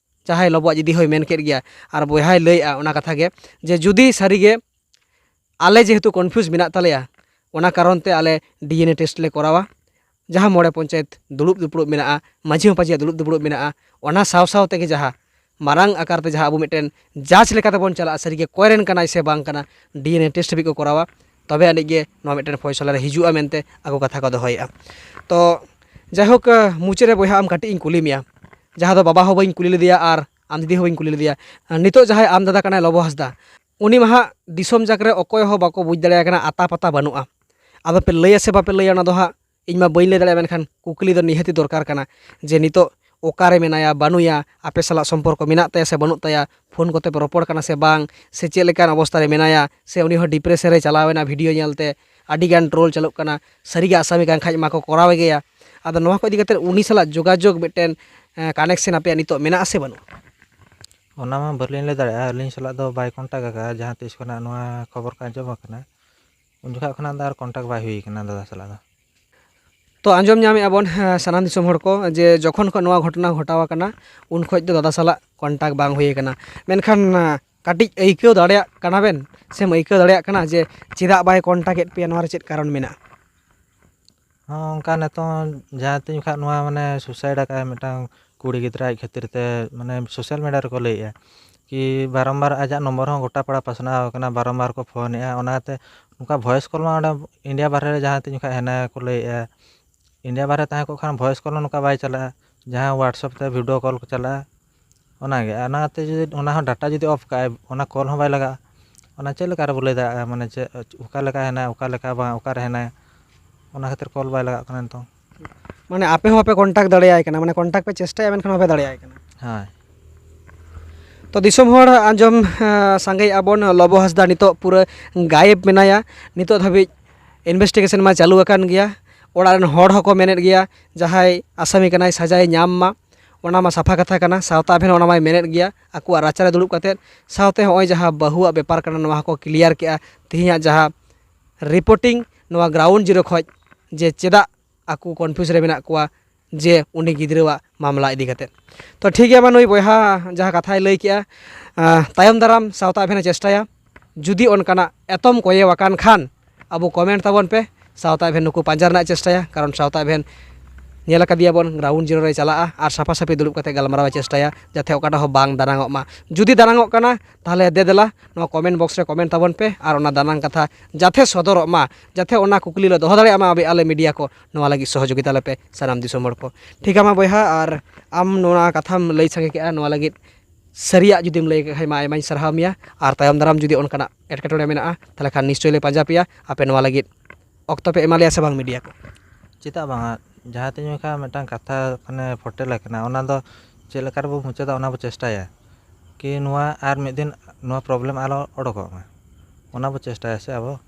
ᱡᱟᱦᱟᱸᱭ ᱞᱚᱵᱚᱣᱟᱜ ᱡᱩᱫᱤ ᱦᱚᱸᱭ ᱢᱮᱱ ᱠᱮᱫ ᱜᱮᱭᱟ ᱟᱨ ᱵᱚᱭᱦᱟᱭ ᱞᱟᱹᱭᱮᱜᱼᱟ ᱚᱱᱟ ᱠᱟᱛᱷᱟ ᱜᱮ, ᱡᱮ ᱡᱩᱫᱤ ᱥᱟᱹᱨᱤᱜᱮ ᱟᱞᱮ ᱡᱮᱦᱮᱛᱩ ᱠᱚᱱᱯᱷᱤᱭᱩᱡᱽ ᱢᱮᱱᱟᱜ ᱛᱟᱞᱮᱭᱟ, ᱚᱱᱟ ᱠᱟᱨᱚᱱ ᱛᱮ ᱟᱞᱮ ᱰᱤ ᱮᱱ ᱮ ᱴᱮᱥᱴ ᱞᱮ ᱠᱚᱨᱟᱣᱟ᱾ ᱡᱟᱦᱟᱸ ᱢᱚᱬᱮ ᱯᱚᱧᱪᱟᱭᱮᱛ ᱫᱩᱲᱩᱵ ᱫᱩᱯᱲᱩᱵ ᱢᱮᱱᱟᱜᱼᱟ, ᱢᱟᱹᱡᱷᱤ ᱢᱟᱯᱟᱡᱷᱤᱭᱟᱜ ᱫᱩᱲᱩᱵ ᱫᱩᱯᱲᱩᱵ ᱢᱮᱱᱟᱜᱼᱟ, ᱚᱱᱟ ᱥᱟᱶ ᱥᱟᱶ ᱛᱮᱜᱮ ᱡᱟᱦᱟᱸ ᱢᱟᱨᱟᱝ ᱟᱠᱟᱨ ᱛᱮ ᱡᱟᱦᱟᱸ ᱟᱵᱚ ᱢᱤᱫᱴᱮᱱ ᱡᱟᱡᱽ ᱞᱮᱠᱟᱛᱮ ᱵᱚᱱ ᱪᱟᱞᱟᱜᱼᱟ, ᱥᱟᱹᱨᱤᱜᱮ ᱚᱠᱚᱭ ᱨᱮᱱ ᱠᱟᱱᱟᱭ ᱥᱮ ᱵᱟᱝ ᱠᱟᱱᱟ, ᱰᱤ ᱮᱱ ᱮ ᱴᱮᱥᱴ ᱦᱟᱹᱵᱤᱡ ᱠᱚ ᱠᱚᱨᱟᱣᱟ, ᱛᱚᱵᱮ ᱟᱹᱱᱤᱡ ᱜᱮ ᱱᱚᱣᱟ ᱢᱤᱫᱴᱮᱱ ᱯᱷᱚᱭᱥᱟᱞᱟ ᱨᱮ ᱦᱤᱡᱩᱜᱼᱟ ᱢᱮᱱᱛᱮ ᱟᱠᱚ ᱠᱟᱛᱷᱟ ᱠᱚ ᱫᱚᱦᱚᱭᱮᱫᱼᱟ᱾ ᱛᱚ ᱡᱟᱭᱦᱳᱠ, ᱢᱩᱪᱟᱹᱫ ᱨᱮ ᱵᱚᱭᱦᱟ ᱟᱢ ᱠᱟᱹᱴᱤᱡ ᱤᱧ ᱠᱩᱞᱤ ᱢᱮᱭᱟ, ᱡᱟᱦᱟᱸ ᱫᱚ ᱵᱟᱵᱟ ᱦᱚᱸ ᱵᱟᱹᱧ ᱠᱩᱞᱤ ᱞᱮᱫᱮᱭᱟ ᱟᱨ ᱟᱢ ᱫᱤᱫᱤ ᱦᱚᱸ ᱵᱟᱹᱧ ᱠᱩᱞᱤ ᱞᱮᱫᱮᱭᱟ, ᱱᱤᱛᱚᱜ ᱡᱟᱦᱟᱸᱭ ᱟᱢ ᱫᱟᱫᱟ ᱠᱟᱱᱟᱭ ᱞᱚᱵᱚ ᱦᱟᱸᱥᱫᱟ, ᱩᱱᱤ ᱢᱟ ᱦᱟᱸᱜ ᱫᱤᱥᱚᱢ ᱡᱟᱠ ᱨᱮ ᱚᱠᱚᱭ ᱦᱚᱸ ᱵᱟᱠᱚ ᱵᱩᱡᱽ ᱫᱟᱲᱮᱭᱟᱭ ᱠᱟᱱᱟ, ᱟᱛᱟ ᱯᱟᱛᱟ ᱵᱟᱹᱱᱩᱜᱼᱟ᱾ ᱟᱫᱚ ᱯᱮ ᱞᱟᱹᱭᱟ ᱥᱮ ᱵᱟᱯᱮ ᱞᱟᱹᱭᱟ ᱚᱱᱟ ᱫᱚ ᱦᱟᱸᱜ ᱤᱧ ᱢᱟ ᱵᱟᱹᱧ ᱞᱟᱹᱭ ᱫᱟᱲᱮᱭᱟᱜᱼᱟ, ᱢᱮᱱᱠᱷᱟᱱ ᱠᱩᱠᱞᱤ ᱫᱚ ᱱᱤᱦᱟᱹᱛᱤ ᱫᱚᱨᱠᱟᱨ ᱠᱟᱱᱟ ᱡᱮ ᱱᱤᱛᱚᱜ ᱚᱠᱟᱨᱮ ᱢᱮᱱᱟᱭᱟ, ᱵᱟᱹᱱᱩᱭᱟ, ᱟᱯᱮ ᱥᱟᱞᱟᱜ ᱥᱚᱢᱯᱚᱨᱠᱚ ᱢᱮᱱᱟᱜ ᱛᱟᱭᱟ ᱥᱮ ᱵᱟᱹᱱᱩᱜ ᱛᱟᱭᱟ, ᱯᱷᱳᱱ ᱠᱚᱛᱮ ᱯᱮ ᱨᱚᱯᱚᱲ ᱠᱟᱱᱟ ᱥᱮ ᱵᱟᱝ, ᱥᱮ ᱪᱮᱫ ᱞᱮᱠᱟᱱ ᱚᱵᱚᱥᱛᱟ ᱨᱮ ᱢᱮᱱᱟᱭᱟ, ᱥᱮ ᱩᱱᱤ ᱦᱚᱸ ᱰᱤᱯᱨᱮᱥᱚᱱ ᱨᱮ ᱪᱟᱞᱟᱣ ᱮᱱᱟ ᱵᱷᱤᱰᱤᱭᱳ ᱧᱮᱞᱛᱮ, ᱟᱹᱰᱤᱜᱟᱱ ᱴᱨᱳᱞ ᱪᱟᱹᱞᱩᱜ ᱠᱟᱱᱟ, ᱥᱟᱹᱨᱤᱜᱮ ᱟᱥᱟᱢᱤ ᱠᱟᱱ ᱠᱷᱟᱡ ᱢᱟᱠᱚ ᱠᱚᱨᱟᱣ ᱜᱮᱭᱟ᱾ ᱟᱫᱚ ᱱᱚᱣᱟ ᱠᱚ ᱤᱫᱤ ᱠᱟᱛᱮ ᱩᱱᱤ ᱥᱟᱞᱟᱜ ᱡᱳᱜᱟᱡᱳᱜᱽ ᱢᱤᱫᱴᱮᱱ, ᱮᱸ, ᱠᱟᱱᱮᱠᱥᱚᱱ ᱟᱯᱮᱭᱟᱜ ᱱᱤᱛᱚᱜ ᱢᱮᱱᱟᱜᱼᱟ ᱥᱮ ᱵᱟᱹᱱᱩᱜᱼᱟ? ᱚᱱᱟ ᱢᱟ ᱵᱟᱹᱞᱤᱧ ᱞᱟᱹᱭ ᱫᱟᱲᱮᱭᱟᱜᱼᱟ, ᱟᱹᱞᱤᱧ ᱥᱟᱞᱟᱜ ᱫᱚ ᱵᱟᱭ ᱠᱚᱱᱴᱟᱠᱴ ᱟᱠᱟᱫᱼᱟ ᱡᱟᱦᱟᱸ ᱛᱤᱥ ᱠᱷᱚᱱᱟᱜ ᱱᱚᱣᱟ ᱠᱷᱚᱵᱚᱨ ᱠᱚ ᱟᱸᱡᱚᱢ ᱟᱠᱟᱱᱟ, ᱩᱱ ᱡᱚᱠᱷᱟᱡ ᱠᱷᱚᱱᱟᱜ ᱫᱚ ᱟᱨ ᱠᱚᱱᱴᱟᱠᱴ ᱵᱟᱭ ᱦᱩᱭ ᱟᱠᱟᱱᱟ ᱫᱟᱫᱟ ᱥᱟᱞᱟᱜ ᱫᱚ᱾ ᱛᱚ ᱟᱸᱡᱚᱢ ᱧᱟᱢᱮᱫᱼᱟ ᱵᱚᱱ, ᱦᱮᱸ, ᱥᱟᱱᱟᱢ ᱫᱤᱥᱚᱢ ᱦᱚᱲ ᱠᱚ, ᱡᱮ ᱡᱚᱠᱷᱚᱱ ᱠᱷᱚᱱ ᱱᱚᱣᱟ ᱜᱷᱚᱴᱚᱱᱟ ᱜᱷᱚᱴᱟᱣ ᱟᱠᱟᱱᱟ, ᱩᱱ ᱠᱷᱚᱱ ᱫᱚ ᱫᱟᱫᱟ ᱥᱟᱞᱟᱜ ᱠᱚᱱᱴᱟᱠᱴ ᱵᱟᱝ ᱦᱩᱭ ᱟᱠᱟᱱᱟ᱾ ᱢᱮᱱᱠᱷᱟᱱ ᱠᱟᱹᱴᱤᱡ ᱟᱹᱭᱠᱟᱹᱣ ᱫᱟᱲᱮᱭᱟᱜ ᱠᱟᱱᱟ ᱵᱮᱱ, ᱥᱮᱢ ᱟᱹᱭᱠᱟᱹᱣ ᱫᱟᱲᱮᱭᱟᱜ ᱠᱟᱱᱟ ᱡᱮ ᱪᱮᱫᱟᱜ ᱵᱟᱭ ᱠᱚᱱᱴᱟᱠᱴ ᱮᱫ ᱯᱮᱭᱟ, ᱱᱚᱣᱟ ᱨᱮ ᱪᱮᱫ ᱠᱟᱨᱚᱱ ᱢᱮᱱᱟᱜᱼᱟ? ᱦᱚᱸ, ᱚᱱᱠᱟ ᱱᱤᱛᱚᱝ ᱡᱟᱦᱟᱸ ᱛᱤᱱ ᱡᱚᱠᱷᱟᱜ ᱱᱚᱣᱟ ᱢᱟᱱᱮ ᱥᱩᱥᱟᱭᱤᱰ ᱟᱠᱟᱫᱼᱟᱭ ᱢᱤᱫᱴᱟᱝ ᱠᱩᱲᱤ ᱜᱤᱫᱽᱨᱟᱹ ᱟᱡ ᱠᱷᱟᱹᱛᱤᱨ ᱛᱮ, ᱢᱟᱱᱮ ᱥᱳᱥᱟᱞ ᱢᱤᱰᱤᱭᱟ ᱨᱮᱠᱚ ᱞᱟᱹᱭᱮᱫᱼᱟ ᱠᱤ ᱵᱟᱨᱚᱢᱵᱟᱨ ᱟᱡᱟᱜ ᱱᱚᱢᱵᱚᱨ ᱦᱚᱸ ᱜᱚᱴᱟ ᱯᱟᱲᱟ ᱯᱟᱥᱱᱟᱣ ᱟᱠᱟᱱᱟ, ᱵᱟᱨᱚᱢᱵᱟᱨ ᱠᱚ ᱯᱷᱳᱱᱮᱫᱼᱟ᱾ ᱚᱱᱟᱛᱮ ᱱᱚᱝᱠᱟ ᱵᱷᱚᱭᱮᱥ ᱠᱚᱞ ᱢᱟ ᱚᱸᱰᱮ ᱤᱱᱰᱤᱭᱟ ᱵᱟᱦᱨᱮ ᱨᱮ ᱡᱟᱦᱟᱸ ᱛᱤᱱ ᱡᱚᱠᱷᱟᱜ ᱦᱮᱱᱟᱭᱟ ᱠᱚ ᱞᱟᱹᱭᱮᱫᱼᱟ, ᱤᱱᱰᱤᱭᱟ ᱵᱟᱦᱨᱮ ᱛᱟᱦᱮᱸ ᱠᱚᱜ ᱠᱷᱟᱱ ᱵᱷᱚᱭᱮᱥ ᱠᱚᱞ ᱦᱚᱸ ᱱᱚᱝᱠᱟ ᱵᱟᱭ ᱪᱟᱞᱟᱜᱼᱟ, ᱡᱟᱦᱟᱸ ᱣᱟᱴᱥᱮᱯ ᱛᱮ ᱵᱷᱤᱰᱤᱭᱳ ᱠᱚᱞ ᱠᱚ ᱪᱟᱞᱟᱜᱼᱟ᱾ ᱚᱱᱟᱜᱮ, ᱚᱱᱟᱛᱮ ᱡᱩᱫᱤ ᱚᱱᱟ ᱦᱚᱸ ᱰᱟᱴᱟ ᱡᱩᱫᱤ ᱚᱯᱷ ᱠᱟᱜᱼᱟᱭ, ᱚᱱᱟ ᱠᱚᱞ ᱦᱚᱸ ᱵᱟᱭ ᱞᱟᱜᱟᱜᱼᱟ, ᱚᱱᱟ ᱪᱮᱫ ᱞᱮᱠᱟ ᱨᱮᱵᱚ ᱞᱟᱹᱭ ᱫᱟᱲᱮᱭᱟᱜᱼᱟ, ᱢᱟᱱᱮ ᱪᱮᱫ, ᱚᱠᱟ ᱞᱮᱠᱟ ᱦᱮᱱᱟᱭᱟ, ᱚᱠᱟ ᱞᱮᱠᱟ ᱵᱟᱝ, ᱚᱠᱟᱨᱮ ᱦᱮᱱᱟᱭᱟ, ᱚᱱᱟ ᱠᱷᱟᱹᱛᱤᱨ ᱠᱚᱞ ᱵᱟᱭ ᱞᱟᱜᱟᱜ ᱠᱟᱱᱟ ᱱᱤᱛᱚᱝ᱾ ᱢᱟᱱᱮ ᱟᱯᱮ ᱦᱚᱸ ᱵᱟᱯᱮ ᱠᱚᱱᱴᱟᱠᱴ ᱫᱟᱲᱮᱭᱟᱭ ᱠᱟᱱᱟ, ᱢᱟᱱᱮ ᱠᱚᱱᱴᱟᱠᱴ ᱯᱮ ᱪᱮᱥᱴᱟᱭᱟ, ᱢᱮᱱᱠᱷᱟᱱ ᱵᱟᱯᱮ ᱫᱟᱲᱮᱭᱟᱭ ᱠᱟᱱᱟ᱾ ᱦᱳᱭ᱾ ᱛᱚ ᱫᱤᱥᱚᱢ ᱦᱚᱲ ᱟᱸᱡᱚᱢ, ᱮᱸ, ᱥᱟᱸᱜᱮᱭᱮᱫᱼᱟ ᱵᱚᱱ, ᱞᱚᱵᱚ ᱦᱟᱸᱥᱫᱟ ᱱᱤᱛᱚᱜ ᱯᱩᱨᱟᱹ ᱜᱟᱭᱮᱵ ᱢᱮᱱᱟᱭᱟ᱾ ᱱᱤᱛᱚᱜ ᱫᱷᱟᱹᱵᱤᱡ ᱤᱱᱵᱷᱮᱥᱴᱤᱜᱮᱥᱚᱱ ᱢᱟ ᱪᱟᱹᱞᱩ ᱟᱠᱟᱱ ᱜᱮᱭᱟ, ᱚᱲᱟᱜ ᱨᱮᱱ ᱦᱚᱲ ᱦᱚᱸᱠᱚ ᱢᱮᱱᱮᱫ ᱜᱮᱭᱟ, ᱡᱟᱦᱟᱸᱭ ᱟᱥᱟᱢᱤ ᱠᱟᱱᱟᱭ ᱥᱟᱡᱟᱭ ᱧᱟᱢ ᱢᱟ, ᱚᱱᱟ ᱢᱟ ᱥᱟᱯᱷᱟ ᱠᱟᱛᱷᱟ ᱠᱟᱱᱟ, ᱥᱟᱶᱛᱟ ᱟᱵᱷᱮᱱ ᱚᱱᱟ ᱢᱟᱭ ᱢᱮᱱᱮᱫ ᱜᱮᱭᱟ ᱟᱠᱚᱣᱟᱜ ᱨᱟᱪᱟᱨᱮ ᱫᱩᱲᱩᱵ ᱠᱟᱛᱮᱫ᱾ ᱥᱟᱶᱛᱮ ᱦᱚᱸᱜᱼᱚᱭ ᱡᱟᱦᱟᱸ ᱵᱟᱹᱦᱩᱣᱟᱜ ᱵᱮᱯᱟᱨ ᱠᱟᱱᱟ, ᱱᱚᱣᱟ ᱦᱚᱸᱠᱚ ᱠᱞᱤᱭᱟᱨ ᱠᱮᱜᱼᱟ ᱛᱮᱦᱮᱧᱟᱜ ᱡᱟᱦᱟᱸ ᱨᱤᱯᱳᱨᱴᱤᱝ ᱱᱚᱣᱟ ᱜᱨᱟᱣᱩᱱᱰ ᱡᱤᱨᱳ ᱠᱷᱚᱡ, ᱡᱮ ᱪᱮᱫᱟᱜ ᱟᱠᱚ ᱠᱚᱱᱯᱷᱤᱭᱩᱡᱽ ᱨᱮ ᱢᱮᱱᱟᱜ ᱠᱚᱣᱟ ᱡᱮ ᱩᱱᱤ ᱜᱤᱫᱽᱨᱟᱹᱣᱟᱜ ᱢᱟᱢᱞᱟ ᱤᱫᱤ ᱠᱟᱛᱮᱫ᱾ ᱛᱚ ᱴᱷᱤᱠ ᱜᱮᱭᱟ, ᱢᱟ ᱱᱩᱭ ᱵᱚᱭᱦᱟ ᱡᱟᱦᱟᱸ ᱠᱟᱛᱷᱟᱭ ᱞᱟᱹᱭ ᱠᱮᱜᱼᱟ, ᱟᱸ, ᱛᱟᱭᱚᱢ ᱫᱟᱨᱟᱢ ᱥᱟᱶᱛᱟ ᱟᱵᱷᱮᱱᱮ ᱪᱮᱥᱴᱟᱭᱟ, ᱡᱩᱫᱤ ᱚᱱᱠᱟᱱᱟᱜ ᱮᱛᱚᱢ ᱠᱚᱭᱮᱣ ᱟᱠᱟᱱ ᱠᱷᱟᱱ ᱟᱵᱚ ᱠᱚᱢᱮᱱᱴ ᱛᱟᱵᱚᱱ ᱯᱮ, ᱥᱟᱶᱛᱟ ᱟᱵᱷᱮᱱ ᱱᱩᱠᱩ ᱯᱟᱸᱡᱟ ᱨᱮᱱᱟᱜ ᱪᱮᱥᱴᱟᱭᱟ, ᱠᱟᱨᱚᱱ ᱥᱟᱶᱛᱟ ᱟᱵᱷᱮᱱ ᱧᱮᱞ ᱟᱠᱟᱫᱮᱭᱟ ᱵᱚᱱ, ᱜᱨᱟᱣᱩᱱᱰ ᱡᱤᱨᱳ ᱨᱮ ᱪᱟᱞᱟᱜᱼᱟ ᱟᱨ ᱥᱟᱯᱷᱟ ᱥᱟᱹᱯᱷᱤ ᱫᱩᱲᱩᱵ ᱠᱟᱛᱮ ᱜᱟᱞᱢᱟᱨᱟᱣ ᱮ ᱪᱮᱥᱴᱟᱭᱟ, ᱡᱟᱛᱮ ᱚᱠᱟᱴᱟᱜ ᱦᱚᱸ ᱵᱟᱝ ᱫᱟᱱᱟᱝᱚᱜ ᱢᱟ᱾ ᱡᱩᱫᱤ ᱫᱟᱱᱟᱝᱚᱜ ᱠᱟᱱᱟ, ᱛᱟᱦᱚᱞᱮ ᱫᱮ ᱫᱮᱞᱟ ᱱᱚᱣᱟ ᱠᱚᱢᱮᱱᱴ ᱵᱚᱠᱥ ᱨᱮ ᱠᱚᱢᱮᱱᱴ ᱛᱟᱵᱚᱱ ᱯᱮ ᱟᱨ ᱚᱱᱟ ᱫᱟᱱᱟᱝ ᱠᱟᱛᱷᱟ ᱡᱟᱛᱮ ᱥᱚᱫᱚᱨᱚᱜ ᱢᱟ, ᱡᱟᱛᱮ ᱚᱱᱟ ᱠᱩᱠᱞᱤ ᱞᱮ ᱫᱚᱦᱚ ᱫᱟᱲᱮᱭᱟᱜ ᱢᱟ ᱟᱵᱮ ᱟᱞᱮ ᱢᱤᱰᱤᱭᱟ ᱠᱚ, ᱱᱚᱣᱟ ᱞᱟᱹᱜᱤᱫ ᱥᱚᱦᱚᱡᱳᱜᱤᱛᱟ ᱞᱮᱯᱮ ᱥᱟᱱᱟᱢ ᱫᱤᱥᱚᱢ ᱦᱚᱲ ᱠᱚ᱾ ᱴᱷᱤᱠ ᱜᱮᱭᱟ ᱢᱟ ᱵᱚᱭᱦᱟ, ᱟᱨ ᱟᱢ ᱱᱚᱣᱟ ᱠᱟᱛᱷᱟᱢ ᱞᱟᱹᱭ ᱥᱟᱸᱜᱮ ᱠᱮᱜᱼᱟ, ᱱᱚᱣᱟ ᱞᱟᱹᱜᱤᱫ ᱥᱟᱹᱨᱤᱭᱟᱜ ᱡᱩᱫᱤᱢ ᱞᱟᱹᱭ ᱠᱮᱫ ᱠᱷᱟᱡ ᱢᱟ ᱟᱭᱢᱟᱧ ᱥᱟᱨᱦᱟᱣ ᱢᱮᱭᱟ, ᱟᱨ ᱛᱟᱭᱚᱢ ᱫᱟᱨᱟᱢ ᱡᱩᱫᱤ ᱚᱱᱠᱟᱱᱟᱜ ᱮᱴᱠᱮᱴᱚᱬᱮ ᱢᱮᱱᱟᱜᱼᱟ, ᱛᱟᱦᱚᱞᱮ ᱠᱷᱟᱱ ᱱᱤᱥᱪᱚᱭ ᱞᱮ ᱯᱟᱸᱡᱟ ᱯᱮᱭᱟ, ᱟᱯᱮ ᱱᱚᱣᱟ ᱞᱟᱹᱜᱤᱫ ᱚᱠᱛᱚ ᱯᱮ ᱮᱢᱟ ᱞᱮᱭᱟ ᱥᱮ ᱵᱟᱝ ᱢᱤᱰᱤᱭᱟ ᱠᱚ? ᱪᱮᱫᱟᱜ ᱵᱟᱝᱟ, ᱡᱟᱦᱟᱸ ᱛᱤᱱ ᱡᱚᱠᱷᱟ ᱢᱤᱫᱴᱟᱝ ᱠᱟᱛᱷᱟ ᱢᱟᱱᱮ ᱯᱷᱚᱴᱮᱞ ᱟᱠᱟᱱᱟ, ᱚᱱᱟ ᱫᱚ ᱪᱮᱫ ᱞᱮᱠᱟ ᱨᱮᱵᱚ ᱢᱩᱪᱟᱹᱫᱟ, ᱚᱱᱟ ᱵᱚ ᱪᱮᱥᱴᱟᱭᱟ ᱠᱤ ᱱᱚᱣᱟ ᱟᱨ ᱢᱤᱫ ᱫᱤᱱ ᱱᱚᱣᱟ ᱯᱨᱚᱵᱞᱮᱢ ᱟᱞᱚ ᱚᱰᱚᱠᱚᱜ ᱢᱟ, ᱚᱱᱟ ᱵᱚ ᱪᱮᱥᱴᱟᱭᱟ ᱥᱮ ᱟᱵᱚ᱾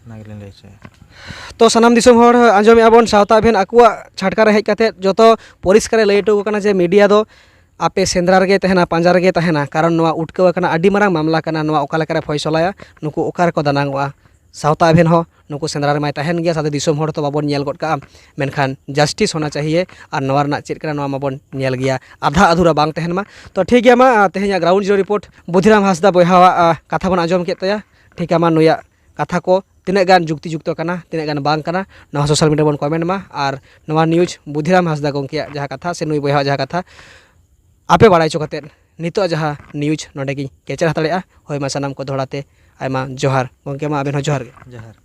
ᱚᱱᱟ ᱜᱮᱞᱤᱧ ᱞᱟᱹᱭ ᱦᱚᱪᱚᱭᱟ᱾ ᱛᱚ ᱥᱟᱱᱟᱢ ᱫᱤᱥᱚᱢ ᱦᱚᱲ ᱟᱸᱡᱚᱢᱮᱫᱼᱟ ᱵᱚᱱ, ᱥᱟᱶᱛᱟ ᱟᱵᱷᱮᱱ ᱟᱠᱚᱣᱟᱜ ᱪᱷᱟᱴᱠᱟ ᱨᱮ ᱦᱮᱡ ᱠᱟᱛᱮᱫ ᱡᱚᱛᱚ ᱯᱚᱨᱤᱥᱠᱟᱨᱮ ᱞᱟᱹᱭ ᱦᱚᱴᱚ ᱟᱠᱚ ᱠᱟᱱᱟ ᱡᱮ ᱢᱤᱰᱤᱭᱟ ᱫᱚ ᱟᱯᱮ ᱥᱮᱸᱫᱽᱨᱟ ᱨᱮᱜᱮ ᱛᱟᱦᱮᱱᱟ, ᱯᱟᱸᱡᱟ ᱨᱮᱜᱮ ᱛᱟᱦᱮᱱᱟ, ᱠᱟᱨᱚᱱ ᱱᱚᱣᱟ ᱩᱴᱠᱟᱹᱣ ᱟᱠᱟᱱᱟ, ᱟᱹᱰᱤ ᱢᱟᱨᱟᱝ ᱢᱟᱢᱞᱟ ᱠᱟᱱᱟ, ᱱᱚᱣᱟ ᱚᱠᱟ ᱞᱮᱠᱟᱨᱮ ᱯᱷᱚᱭᱥᱚᱞᱟᱭᱟ, ᱱᱩᱠᱩ ᱚᱠᱟ ᱨᱮᱠᱚ ᱫᱟᱱᱟᱝᱚᱜᱼᱟ᱾ ᱥᱟᱶᱛᱟ ᱮᱵᱷᱮᱱ ᱦᱚᱸ ᱱᱩᱠᱩ ᱥᱮᱸᱫᱽᱨᱟ ᱨᱮᱢᱟᱭ ᱛᱟᱦᱮᱱ ᱜᱮᱭᱟ, ᱥᱟᱶᱛᱮ ᱫᱤᱥᱚᱢ ᱦᱚᱲ ᱛᱚ ᱵᱟᱵᱚᱱ ᱧᱮᱞ ᱜᱚᱫ ᱠᱟᱜᱼᱟ, ᱢᱮᱱᱠᱷᱟᱱ justice ᱦᱳᱱᱟ ᱪᱟᱦᱤᱭᱮ, ᱟᱨ ᱱᱚᱣᱟ ᱨᱮᱱᱟᱜ ᱪᱮᱫ ᱠᱟᱱᱟ ᱱᱚᱣᱟ ᱢᱟᱵᱚᱱ ᱧᱮᱞ ᱜᱮᱭᱟ, ᱟᱫᱷᱟ ᱟᱫᱷᱩᱨᱟ ᱵᱟᱝ ᱛᱟᱦᱮᱱ ᱢᱟ᱾ ᱛᱚ ᱴᱷᱤᱠ ᱜᱮᱭᱟ, ᱢᱟ ᱛᱮᱦᱮᱧᱟᱜ ground zero report ᱵᱩᱫᱷᱤᱨᱟᱢ ᱦᱟᱸᱥᱫᱟ ᱵᱚᱭᱦᱟᱣᱟᱜ ᱠᱟᱛᱷᱟ ᱵᱚᱱ ᱟᱸᱡᱚᱢ ᱠᱮᱫ ᱛᱟᱭᱟ᱾ ᱴᱷᱤᱠ ᱜᱮᱭᱟ, ᱢᱟ ᱱᱩᱭᱟᱜ ᱠᱟᱛᱷᱟ ᱠᱚ ᱛᱤᱱᱟᱹᱜ ᱜᱟᱱ ᱡᱩᱠᱛᱤ ᱡᱩᱠᱛᱚ ᱠᱟᱱᱟ, ᱛᱤᱱᱟᱹᱜ ᱜᱟᱱ ᱵᱟᱝ ᱠᱟᱱᱟ, ᱱᱚᱣᱟ social media ᱵᱚᱱ comment ᱢᱟ, ᱟᱨ ᱱᱚᱣᱟ news ᱵᱩᱫᱷᱤᱨᱟᱢ ᱦᱟᱸᱥᱫᱟ ᱜᱚᱢᱠᱮᱭᱟᱜ ᱡᱟᱦᱟᱸ ᱠᱟᱛᱷᱟ ᱥᱮ ᱱᱩᱭ ᱵᱚᱭᱦᱟᱣᱟᱜ ᱡᱟᱦᱟᱸ ᱠᱟᱛᱷᱟ ᱟᱯᱮ ᱵᱟᱲᱟᱭ ᱦᱚᱪᱚ ᱠᱟᱛᱮᱫ ᱱᱤᱛᱚᱜ ᱡᱟᱦᱟᱸ news ᱱᱚᱰᱮ ᱜᱤᱧ ᱠᱮᱪᱮᱫ ᱦᱟᱛᱟᱲᱮᱜᱼᱟ᱾ ᱦᱳᱭ, ᱢᱟ ᱥᱟᱱᱟᱢ ᱠᱚ ᱫᱚᱦᱲᱟ ᱛᱮ ᱟᱭᱢᱟ ᱡᱚᱦᱟᱨ᱾ ᱜᱚᱢᱠᱮ, ᱢᱟ ᱟᱵᱮᱱ ᱦᱚᱸ ᱡᱚᱦᱟᱨ ᱜᱮ᱾ ᱡᱚᱦᱟᱨ᱾